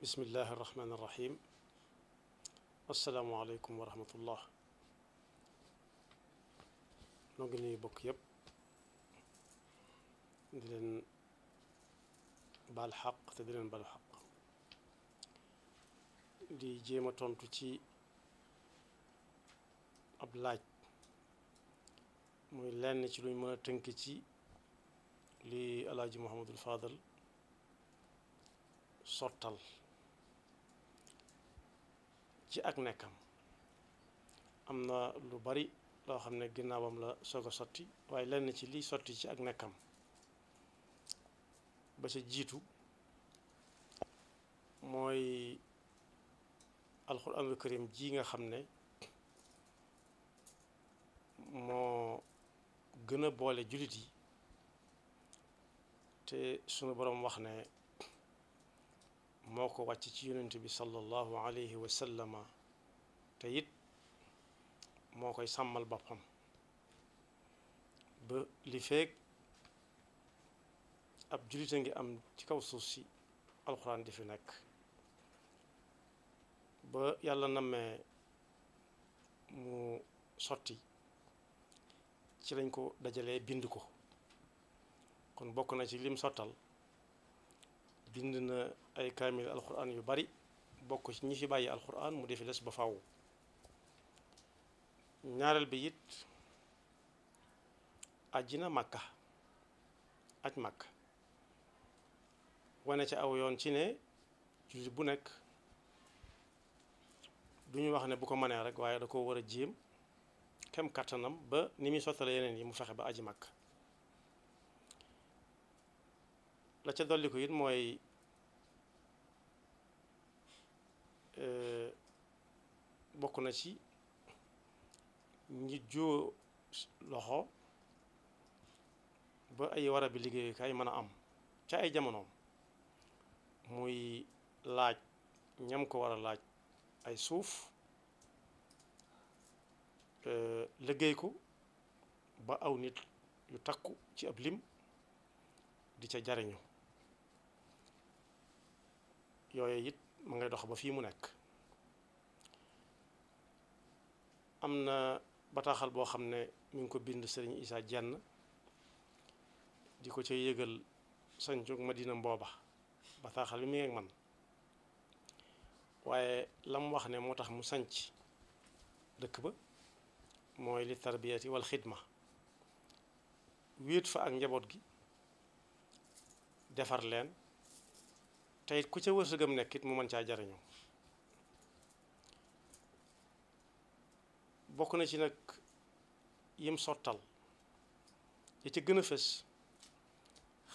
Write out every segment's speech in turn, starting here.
bismillahi irrahmani irrahim asalaamualeykum wa rahmatullah noo ngi nuyu bokk yépp di leen baal xaq te di leen baal xaq di jéem a tontu ci ab laaj muy lenn ci luñ mën a tënk ci li alaaji Muhammadul Faadal sottal ci ak nekkam am na lu bari loo xam ne ginnaawam la soog a sotti waaye lenn ci liy sotti ci ak nekkam ba ca jiitu mooy alxuraanul karim ji nga xam ne moo gën a boole jullit yi te sunu boroom wax ne moo ko wàcc ci yonent bi sallallahu alayhi wa sallama te it moo koy sàmmal boppam ba li feeg ab jullit a ngi am ci kaw suuf si alxuraan di fi nekk ba yàlla nammee mu sotti ci lañ ko dajalee bind ko kon bokk na ci lim sottal bind na ay kaamil alxuraan yu bari bokk ci ñi fi bàyyi alxuraan mu defi des ba faw ñaareel bi it ajjina màkka aj màkka wane ca aw yoon ci ne jullit bu nekk du ñu wax ne bu ko mënee rek waaye da ko war a jéem kem kàttanam ba ni muy sottale yeneen yi mu fexe ba aji màkka la ca dolli ko it mooy bokk na ci ñi joo loxo ba ay warabi liggéeyukaay mën a am ca ay jamonoom muy laaj ñam ko war a laaj ay suuf liggéey ko ba aw nit yu takku ci ab lim di ca jariñu yooyu it ma ngay dox ba fii mu nekk am na bataaxal boo xam ne mi ngi ko bind Sëriñ Isaa Jenn di ko ca yëgal sañcug Madina mbooba bataaxal bi mi ngi ak man waaye la mu wax ne moo tax mu sanc dëkk ba mooy li tarbiyati wal xidma wéet fa ak njaboot gi defar leen te it ku ca wërsëgam nekk it mu mën caa jariñu bokk na ci nag yim sottal yi ca gën a fës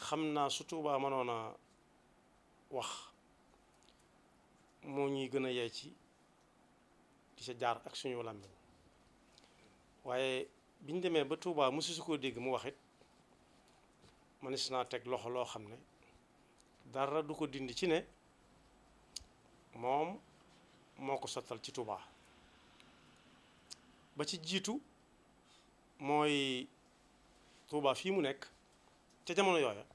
xam naa su Tuubaa mënoon a wax moo ñuy gën a yey ci di ca jaar ak suñu làmmiñ waaye biñ demee ba Tuubaa mosu su koo dégg mu wax it manis naa teg loxo loo xam ne dara du ko dindi ci ne moom moo ko sottal ci Tuubaa ba ci jiitu mooy Tuubaa fii mu nekk ca jamono yooya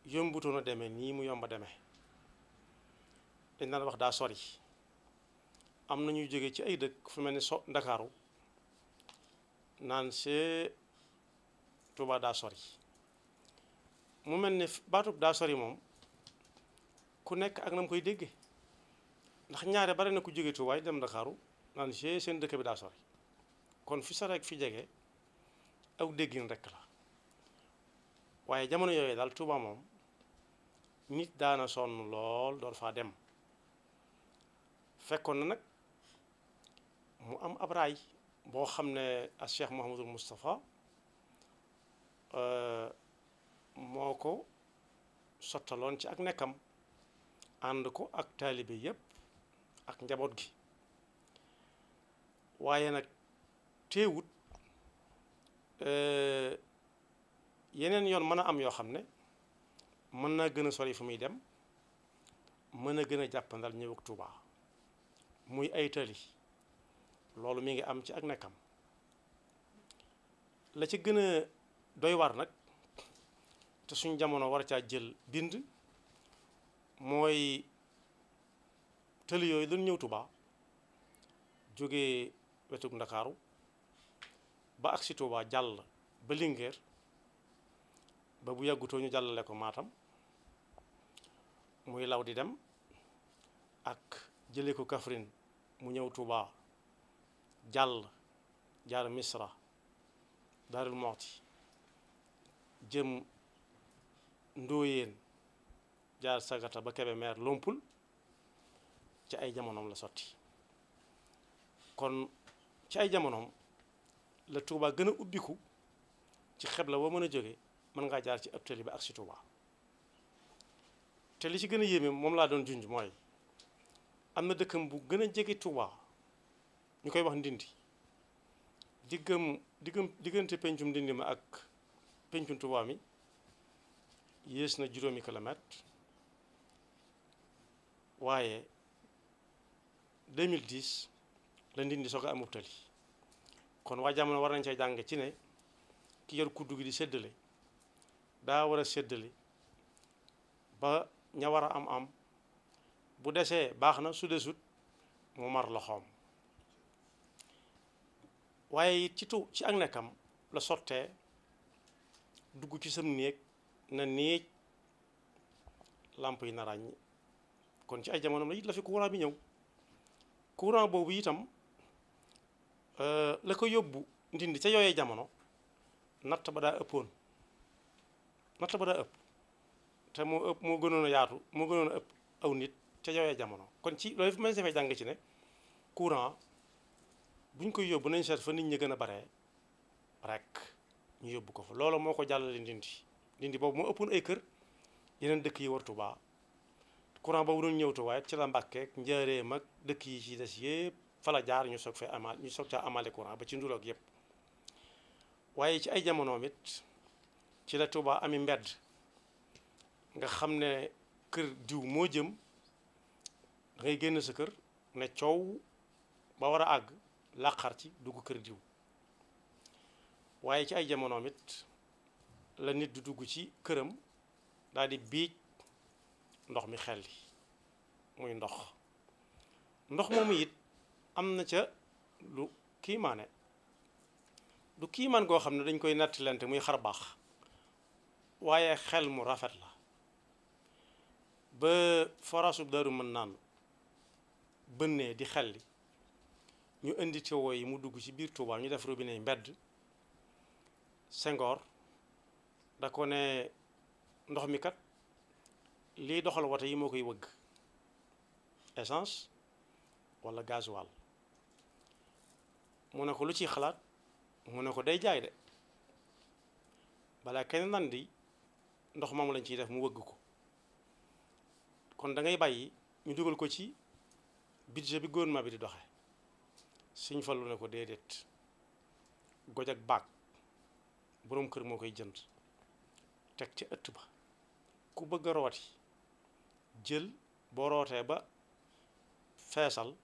yombutoon a demee nii mu yomba demee dañ daan wax daa sori am na ñuy jóge ci ay dëkk fu mel ni Ndakaaru naan see Tuubaa daa sori mu mel ne baatub daa sori moom ku nekk ak na mu koy dégge ndax ñaare bare na ku jóge Tuubaa dem Ndakaaru naan see seen dëkk bi daa sori kon fi sori ak fi jege aw déggin rekk la waaye jamono yooyu daal Tuubaa moom nit daana sonn lool door faa dem fekkoon na nag mu am ab raay boo xam ne ak Cheikh Mouhamadul Moustapha moo ko sottaloon ci ak nekkam ànd ko ak taalibe yépp ak njaboot gi waaye nag teewut yeneen yoon mën a am yoo xam ne mën naa gën a sori fu muy dem mën a gën a jàppandal ñëw ak Tuubaa muy ay tali loolu mi ngi am ci ak nekkam la ci gën a doy war nag te suñ jamono war caa jël bind mooy tëli yooyu dañu ñëw Touba jógee wetug Ndakaaru ba agsi Touba jàll ba Linguère ba bu yàggutoo ñu jàllale ko Matam muy law di dem ak jëlee ko Kaffrine mu ñëw Touba jàll jaar Misra Daarul Muxti jëm Ndóoyeen jaar Sagata ba Kébémer Lompul ci ay jamonoom la sotti kon ci ay jamonoom la Touba gën a ubbiku ci xebla boo mën a jóge mën ngaa jaar ci ab tali ba ak si Touba te li ci gën a yéeme moom laa doon junj mooy am na dëkkam bu gën a jege Touba ñu koy wax Ndindi diggante pencum Ndindi ma ak pencum Touba mi yées na juróomi kilomètre waaye 2010 la Ndindi soog a amub tali kon waa jamono war nañ cee jàng ci ne ki yor kuddu gi di séddale daa war a séddale ba ña war a am bu desee baax na su desut mu mar loxoom waaye it ci ak nekkam la sottee dugg ci sam néeg na néeg làmp yi na ràññ kon ci ay jamonoom la it la fi courant bi ñëw courant boobu itam la ko yóbbu Ndindi ca yooyee jamono natt ba daa ëpp te moo gënoon a yaatu moo gënoon a ëpp aw nit ca yooyee jamono kon ci loolu fi ma defee jàng ci ne courant bu ñu koy yóbbu nañ seet fa nit ñi gën a baree rek ñu yóbbu ko fa loolu moo ko jàllale Ndindi boobu moo ëppoon ay kër yeneen dëkk yi war Touba courant boobu doon ñëw Touba ci la Mbàkke ak Njaaréem ak dëkk yi ci des yëpp fa la jaar ñu soog caa amale courant ba ci nduloog yëpp waaye ci ay jamonoom it ci la Touba ami mbedd nga xam ne kër diw moo jëm da ngay génn sa kër ne coow ba war a àgg làqar ci dugg kër diw waaye ci ay jamonoom it la nit du dugg ci këram daal di biij ndox mi xelli muy ndox moomu it am na ca lu kiimaane du kiimaan goo xam ne dañ koy nattilante muy xar baax waaye xel mu rafet la ba forasub Daaru mën naan bënnee di xelli ñu indi tuyau yi mu dugg ci biir Touba ñu def robinet yi mbedd Senghor da ko ne ndox mi kat liy doxal woto yi moo koy wëgg essence walla gasoil mu ne ko lu ciy xalaat mu ne ko day jaay de balaa kenn nan di ndox moom lañ ciy def mu wëgg ko kon da ngay bàyyi ñu dugal ko ci budget bi gouvernement bi di doxe Sëñ Fallu ne ko déedéet goj ak baag boroom kër moo koy jënd teg ci ëtt ba ku bëgg a rooti jël boo rootee ba feesal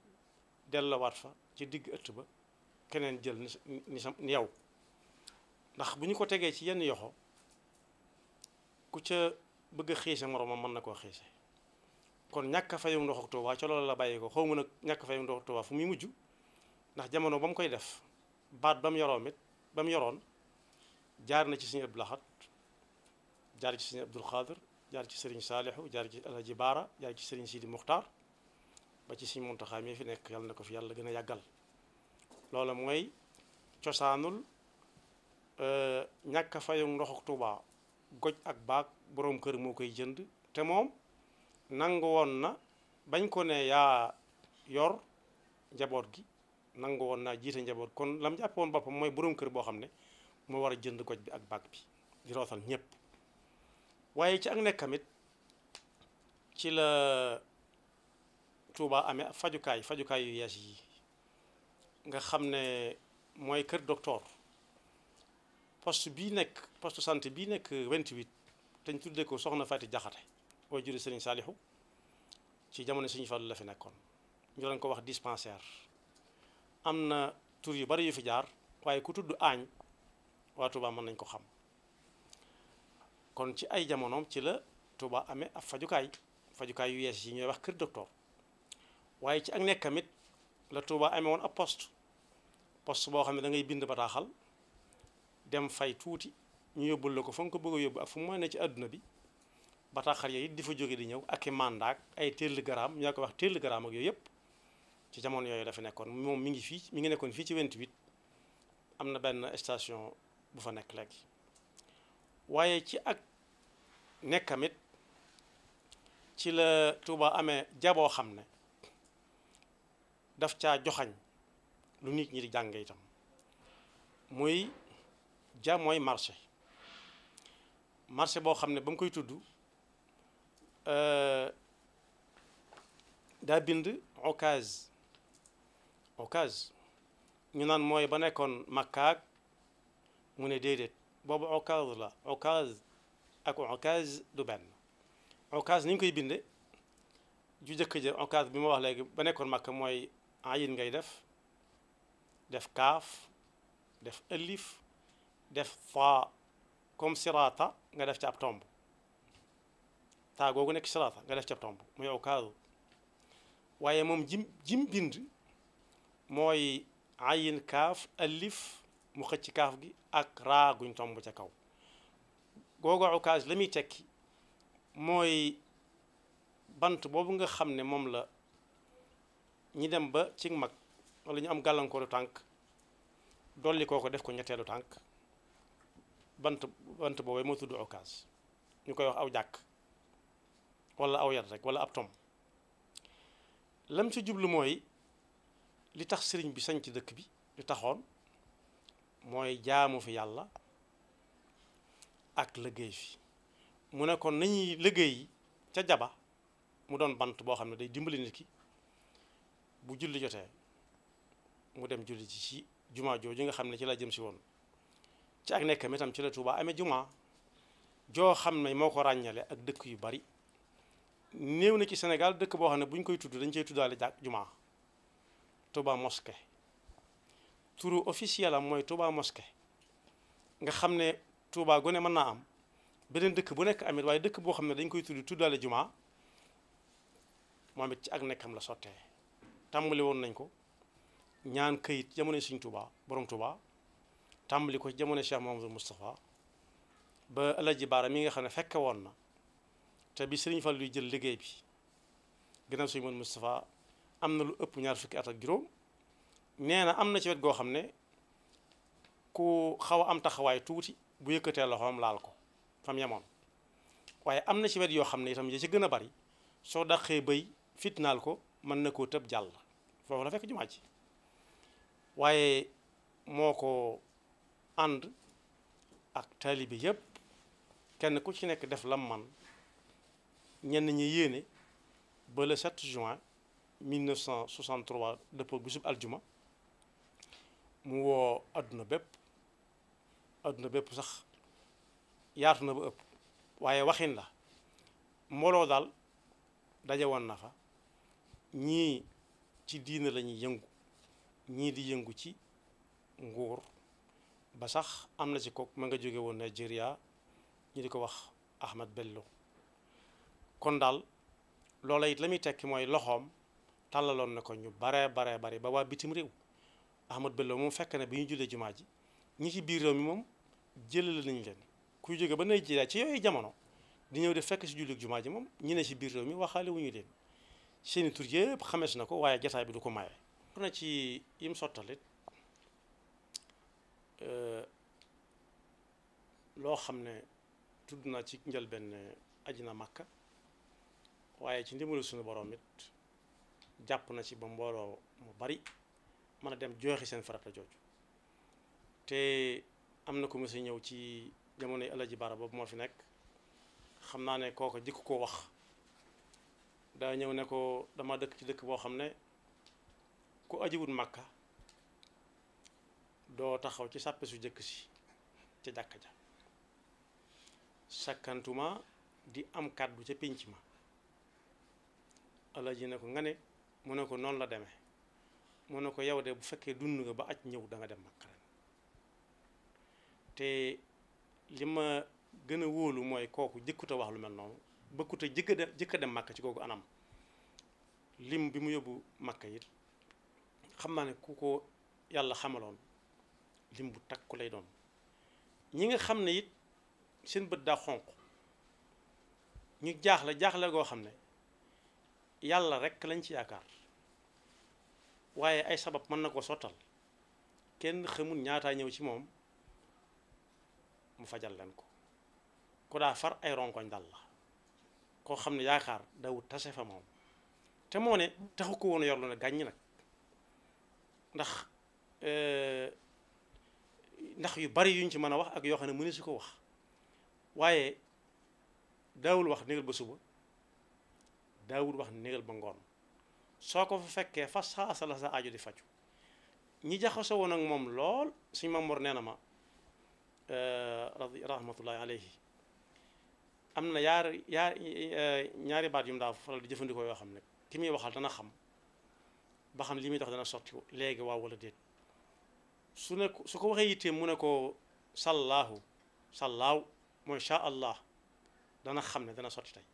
dellowaat fa ci digg ëtt ba keneen jël ni yow ndax bu ñu ko tegee ci yenn yoxo ku ca bëgg a xiise moroomam mën na koo xiise kon ñàkk a fayum ndox ak Touba ca loolu la bàyyi ko xaw ma nag ñàkk a fayum ndox ak Touba fu muy mujj ndax jamono ba mu koy def baat ba mu yoroon jaar na ci Sëriñ Abdul Ahad jaar ci Sëriñ Abdul Xaadir jaar ci Sëriñ Saalihu jaar ci Alaaji Baara jaar ci Sëriñ Sidi Muxtaar ba ci Sëriñ Muntaxa mi fi nekk yàlla na ko fi yàlla gën a yàggal loola mooy cosaanul ñàkk a fayum ndox ak Touba goj ak baag boroom kër moo koy jënd te moom nangu woon na bañ ko ne yaa yor njaboot gi nangu woon naa jiite njaboot kon lam jàpp woon boppam mooy boroom kër boo xam ne moo war a jënd goj bi ak baag bi di rootal ñépp waaye ci ak nekkamit ci la Touba amee fajukaay yu yees yi nga xam ne mooy kër docteur poste santé bii nekk 28 te ñu tuddee ko soxna Fati Jaxate boo juri Sëriñ Saalihu ci jamono Sëriñ Fallu la fi nekkoon ñu doon ko wax dispensaire am na tur yu bari yu fi jaar waaye ku tudd aañ waa Touba mën nañ ko xam kon ci ay jamonoom ci la Touba amee ab fajukaay fajukaay yu yees yi ñooy wax kër docteur waaye ci ak nekkamit la Touba amee woon ab poste boo xam ne da ngay bind bataaxal dem fay tuuti ñu yóbbul la ko fa nga ko bëgg a yóbbu ak fu mu mën ne ci àdduna bi bataaxal yooyu it di fa jóge di ñëw ak i mandat ay télégramme ñoo ko wax télégramme ak yooyu yëpp ci jamono yooyu dafa nekkoon moom mi ngi nekkoon fii ci 28 am na benn station bu fa nekk léegi waaye ci ak nekkamit ci la Touba amee jaboo xam ne daf caa joxañ lu nit ñi di jànge itam muy ja mooy marché boo xam ne ba mu koy tudd daa bind okaz ñu naan mooy ba nekkoon makkaag mu ne déedéet boobu okaz la okaz ak okaz du benn okaz ni ñu koy binde ju jëkk ja okaz bi ma wax léegi ba nekkoon makka mooy ayin ngay def kaaf def ëllif def fa comme sirata nga def ci ab tomb taa googu nekk sirata nga def ci ab tomb muy okaz waaye moom jim bind mooy ayin kaaf alif mu xëcc kaaf gi ak raa guñ tomb ca kaw googu okaz la muy tekki mooy bant boobu nga xam ne moom la ñi dem ba ci mag wala ñu am gàllankooru tànk dolli kooko def ko ñetteelu tànk bant boobee moo tudd okaz ñu koy wax aw jàkk wala aw yat rek wala ab tom lam ci jublu mooy li tax sëriñ bi sañ ci dëkk bi li taxoon mooy jaamu fi yàlla ak liggéey fi mu ne kon nañuy liggéey ca jaba mu doon bant boo xam ne day dimbali nit ki bu julli jotee mu dem julli ci jumaa jooju nga xam ne ci la jëm si woon ci ak nekkam itam ci la Touba amee jumaa joo xam ne moo ko ràññale ak dëkk yu bari néew na ci Sénégal dëkk boo xam ne bu ñu koy tudd dañ cey tuddaale jumaa Touba mosquée turu officiel am mooy Touba mosquée nga xam ne Touba gu ne mën naa am beneen dëkk bu nekk amit waaye dëkk boo xam ne dañ koy tuddaale jumaa moom it ci ak nekkam la sottee tàmbali woon nañ ko ñaan këyit jamono Sëriñ Touba borom Touba tàmbali ko ci jamono Cheikh Mahamadou Moustapha ba Alaji Baara mi nga xam ne fekke woon na te bi Sëriñ Fallu luy jël liggéey bi gannaaw Sëriñ Moustapha am na lu ëpp ñaar fukki at ak juróom nee na am na ci wet goo xam ne ku xaw a am taxawaay tuuti bu yëkkatee loxoom laal ko fam yemoon waaye am na ci wet yoo xam ne itam ya ci gën a bari soo daqee bëy fitnaal ko mën na koo tëb jàll foofu la fekk jumaa ji waaye moo ko ànd ak taalibe yépp kenn ku ci nekk def lam man ñenn ñi yéene ba le 7 juin 1963 dëppoo bisub aljuma mu woo adduna bépp sax yaatu na ba ëpp waaye waxin la mbooloo daal daje woon na fa ñii ci diina la ñuy yëngu ñii di yëngu ci nguur ba sax am na ci kook ma nga jóge woon Nigeria ñu di ko wax Ahmed Bello kon daal loola it la muy tekki mooy loxoom tàllaloon na ko ñu bare bari ba waa bitim réew Ahmed Bello moom fekk na bi ñu jullee jumaa ji ñi ci biir réew mi moom jëlale nañ leen kuy jóge ba Nigeria ci yooyu jamono di ñëw di fekk si jullit jumaa ji moom ñi ne ci biir réew mi waxaale wu ñu leen seeni tur yëpp xamees na ko waaye jataay bi du ko maye. na ci yim sottalit loo xam ne tudd naa ci njëlbeen aji na Makka waaye ci ndimbalu suñu borom it jàpp na ci ba mbooloo mu bari mën a dem joxe seen farata jooju te am na ko mos a ñëw ci jamonoy Alaji Bara boobu moo fi nekk xam naa ne kooku jikko koo wax daa ñëw ne ko dama dëkk ci dëkk boo xam ne ku ajiwut Makka doo taxaw ci sàppe su jëkk si ca jàkka ja sakkantuma di am kàddu ca pénc ma Alaji ne ko nga ne mu ne ko noonu la demee mu ne ko yow de bu fekkee dund nga ba aj ñëw da nga dem Makka ren te li ma gën a wóolu mooy kooku jëkkut a wax lu mel noonu bëkkute jëkk a dem Makka ci googu anam lim bi mu yóbbu Makka it xam naa ne ku ko yàlla xamaloon lim bu takku lay doon ñi nga xam ne it seen bët daa xonq ñu jaaxle goo xam ne yàlla rekk lañ ci yaakaar waaye ay sabab mën na ko sottal kenn xamul ñaataa ñëw ci moom mu fajal leen ko ku daa far ay ronkoñ dal la koo xam ne yaakaar dawut tase fa moom te moo ne taxu ko woon yor lu ne gàññ nag ndax yu bari yuñ ci mën a wax ak yoo xam ne mënu si ko wax waaye daawul wax négal ba suba daawul wax négal ba ngoon soo ko fa fekkee fa saasa la sa aajo di faju ñi jaxasoo woon ak moom lool suñ Mamoor nee na ma rahmatullahi alayhi am na ñaari baat yu mu daa faral di jëfandikoo yoo xam ne ki muy waxal dana xam ba xam li muy tax dana sotti léegi waaw wala déet su ko waxee yitteem mu ne ko sallaaw mooy sha allah dana xam ne dana sotti tey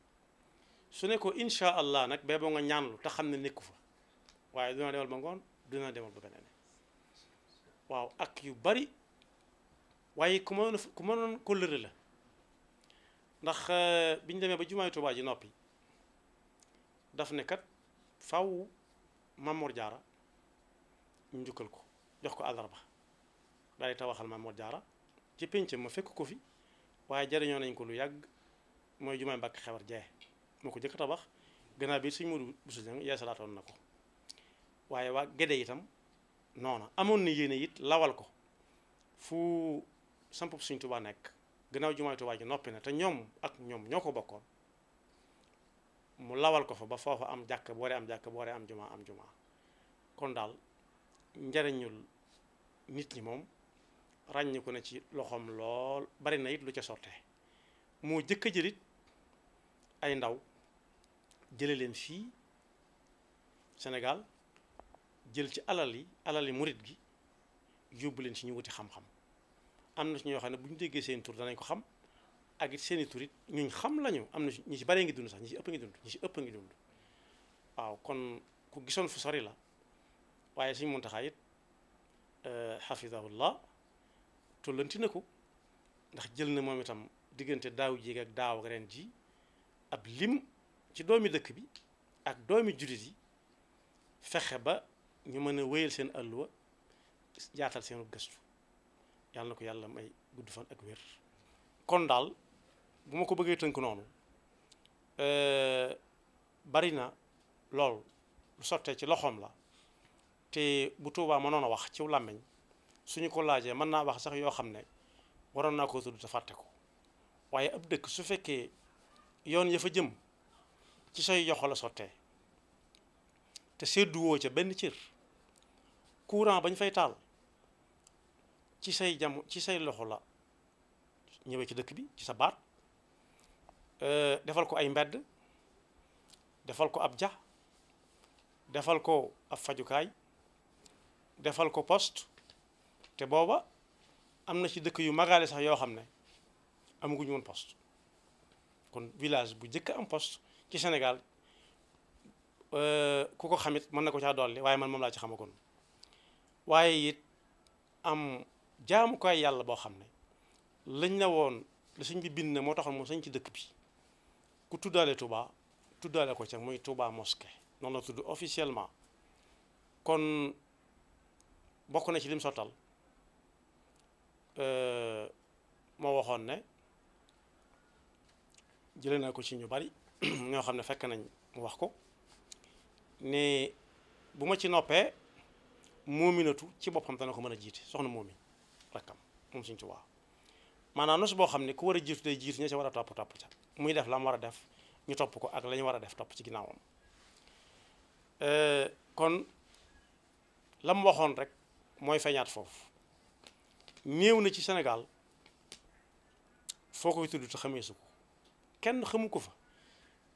su ne ko insha allah nag bee boo nga ñaanlu te xam ne nekku fa waaye dina demal ba ngoon dina demal ba beneen waaw ak yu bari waaye ku mënoon kóllëre la ndax bi ñu demee ba jumaay Tuubaa ji noppi daf ne kat faw Mamoor Jaara ñu njukkal ko jox ko àllarba daal di tawaxal Mamoor Jaara ci pénc ma fekk ko fi waaye jariñoo nañ ko lu yàgg mooy jumaay Mbàkke Xewar jee moo ko jëkk tabax gannaaw bi suñ Moodu Buso Jeng yeesalaatoon na ko waaye waa Gédé itam noona amoon na yéene it lawal ko fu sampub suñ Tuubaa nekk gannaaw jumaay Tuubaa ji noppi na te ñoom ñoo ko bokkoon mu lawal ko fa ba foofa am jàkk booree am jàkk booree am jumaa kon daal njariñul nit ñi moom ràññi ko na ci loxoom lool bari na it lu ca sottee moo jëkk a jëlit ay ndaw jële leen fii Sénégal jël ci alali murit gi yóbbu leen ci ñu wuti xam-xam am na ci ñoo xam ne bu ñu déggee seen tur danañ ko xam ak it seeni tur it ñuñ xam lañu am na ñi ci baree ngi dund sax ñi ci ëpp ngi dund waaw kon ku gisoon fu sori la waaye Sëñ Muntaxa it xafidahullah tollanti na ko ndax jël na moom itam diggante daaw jéeg ak daaw ak ren ji ab lim ci doomi dëkk bi ak doomi jullit yi fexe ba ñu mën a wéyal seen àlluwa jaatal seenu gëstu yàlla na ko yàlla may gudd fan ak wér kon daal bu ma ko bëggee tënk noonu bari na lool lu sottee ci loxoom la te bu Tuubaa mënoon a wax ci làmmiñ suñu ko laajee mën naa wax sax yoo xam ne waroon naa ko tudd te fàtte ko waaye ab dëkk su fekkee yoon ya fa jëm ci say yoxo la sottee te sedduwoo ca benn cër courant bañ fay taal ci say loxo la ñëwee ci dëkk bi ci sa baat defal ko ay mbedd defal ko ab ja defal ko ab fajukaay defal ko poste te booba am na ci dëkk yu magaale sax yoo xam ne amaguñu woon poste kon village bu njëkk am poste ci Sénégal ku ko xamit mën na ko caa dolli waaye man moom laa ci xamagoon waaye it am jaamukaay yàlla boo xam ne lañ la woon la sëñ bi bind ne moo taxoon mu sañ ci dëkk bi ku tuddaale Touba tuddaale ko ca muy Touba mosquée noonu la tudd officiellement kon bokk na ci lim sottal moo waxoon ne jëlee naa ko ci ñu bari ñoo xam ne fekk nañ mu wax ko ne bu ma ci noppee moominatu ci boppam dana ko mën a jiite soxna moomin rakkam moom Sëñ Tuubaa maanaam nos boo xam ne ku war a jiitu day jiitu ña ca war a topp ca muy def la mu war a def ñu topp ko ak la ñu war a def topp ci ginnaawam kon la mu waxoon rek mooy feeñaat foofu néew na ci Sénégal foo koy tudd te xamee su ko kenn xamu ko fa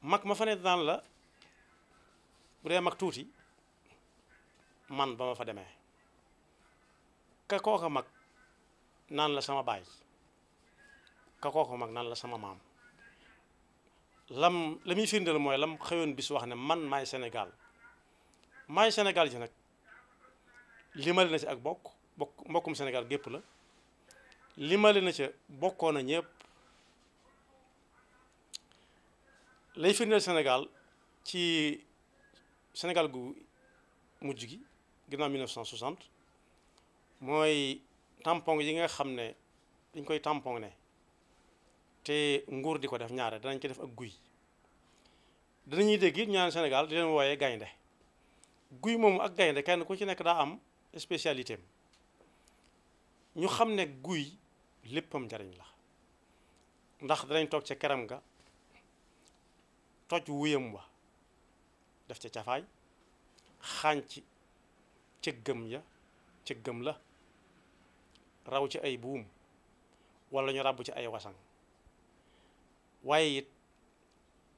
mag ma fa ne daan la bu dee mag tuuti man ba ma fa demee ka kooka mag naan la sama baay ka kooka mag naan la sama maam la muy firndeel mooy lam xëyoon bis wax ne man maay Sénégal ji nag limale na ci ak mbokkum Sénégal gépp la limale na ca bokkoon na ñëpp lay firndeel Sénégal ci Sénégal gu mujj gi ginnaaw 1960 mooy tampon yi nga xam ne dañ koy tampon ne te nguur di ko def ñaare danañ ko def ak guy danañuy dégg it ñaan Sénégal di leen wooyee gaynde guy moomu ak gaynde kenn ku ci nekk daa am spécialité am ñu xam ne guy léppam njariñ la ndax danañ toog ca keram ga toj wuyam wa def ca cafaay xànc cëggam la raw ci ay buum wala ñu ràbb ci ay wasan waaye it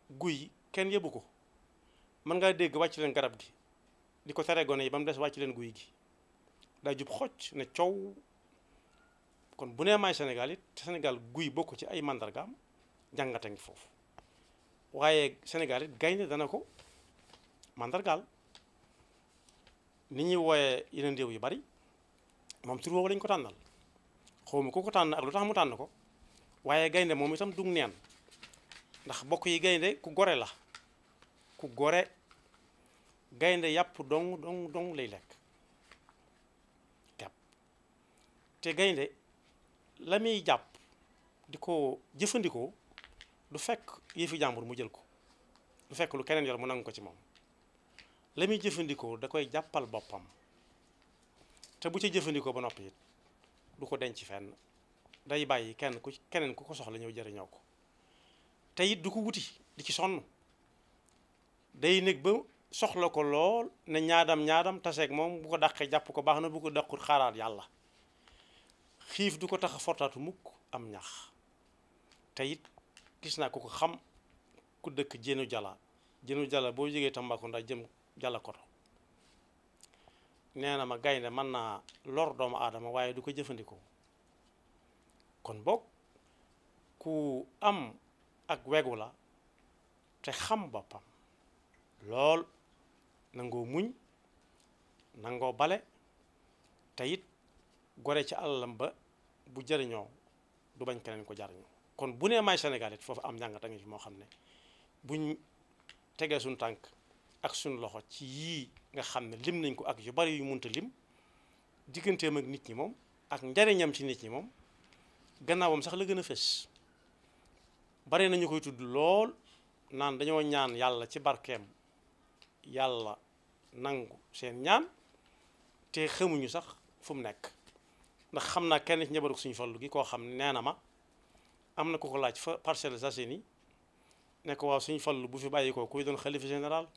guy kenn yëbu ko mën ngaa dégg wàcc leen garab gi di ko tere gone yi ba mu des wàcc leen guy gi daa jub xocc ne coow kon bu nee maay Sénégal it Sénégal guy bokk ci ay màndargaam jàngate ngi foofu waaye Sénégal it gaynde dana ko màndargaal ni ñuy wooyee yeneen réew yu bari moom tur woowu lañ ko tànnal xawma ku ko tànn ak lu tax mu tànn ko waaye gaynde moom itam dug neen ndax bokk yi gaynde ku gore la ku gore gaynde yàpp dong lay lekk yàpp te gaynde la muy jàpp di ko jëfandikoo du fekk yëfi jàmbur mu jël ko du fekk lu keneen yor mu nangu ko ci moom la muy jëfandikoo da koy jàppal boppam te bu ci jëfandikoo ba noppi it du ko denc fenn day bàyyi keneen ku ko soxla ñëw jëriñoo ko te it du ko wuti di ci sonn day nekk ba soxla ko lool ne ñaadam taseeg moom bu ko dàqee jàpp ko baax na bu ko dàqul xaaraat yàlla xiif du ko tax a fortaatu mukk am ñax te it gis naa ko xam ku dëkk jéenu jala boo jógee Tambacounda jëm jala koto nee na ma gaynde mën naa lor doomu aadama waaye du ko jëfandikoo kon boog ku am ak wegu la te xam boppam lool nangoo muñ nangoo bale te it gore ci àllam ba bu jëriñoo du bañ keneen ko jariñoo kon bu nee may Sénégal it foofu am njàngat a ngi fi moo xam ne buñ tegee suñ tànk ak suñ loxo ci yii nga xam ne lim nañ ko ak yu bari yu munta lim digganteem ak nit ñi moom ak njariñam ci nit ñi moom gannaawam sax la gën a fës bare nañu koy tudd lool naan dañoo ñaan yàlla ci barkeem yàlla nangu seen ñaan te xamuñu sax fu mu nekk ndax xam naa kenn ci njabaru Sëñ Fallu gi koo xam ne nee na ma am na ku ko laaj fa Parcelles Assainies ne ko waaw Sëñ Fallu bu fi bàyyi ko kuy doon xalifa général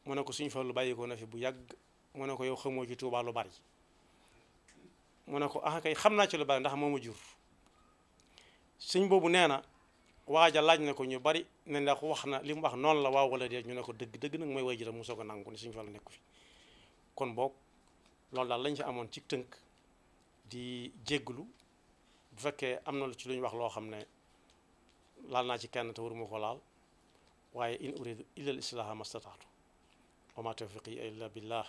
mu ne ko Sëñ Fallu bàyyi ko na fi bu yàgg mu ne ko yow xamoo ci Tuubaa lu bari mu ne ko ah kay xam naa ci lu bari ndax moo ma jur sëñ boobu nee na waaja laaj na ko ñu bari ne ndax wax na li mu wax noonu la waaw wala déet ñu ne ko dëgg nag mooy way juram mu soog a nangu ne Sëñ Fallu nekku fi kon boog loolu daal lañ fi amoon ci tënk di jégglu bu fekkee am na lu ci lu ñu wax loo xam ne laal naa ci kenn te waruma ko laal waaye in uridu illa al islaha mastataatu wa ma tawfiqi illa billah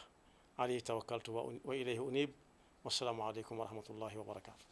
alayhi tawakkaltu wa ilayhi unib wassalaamu aleykum wa rahmatullahi wa barakatu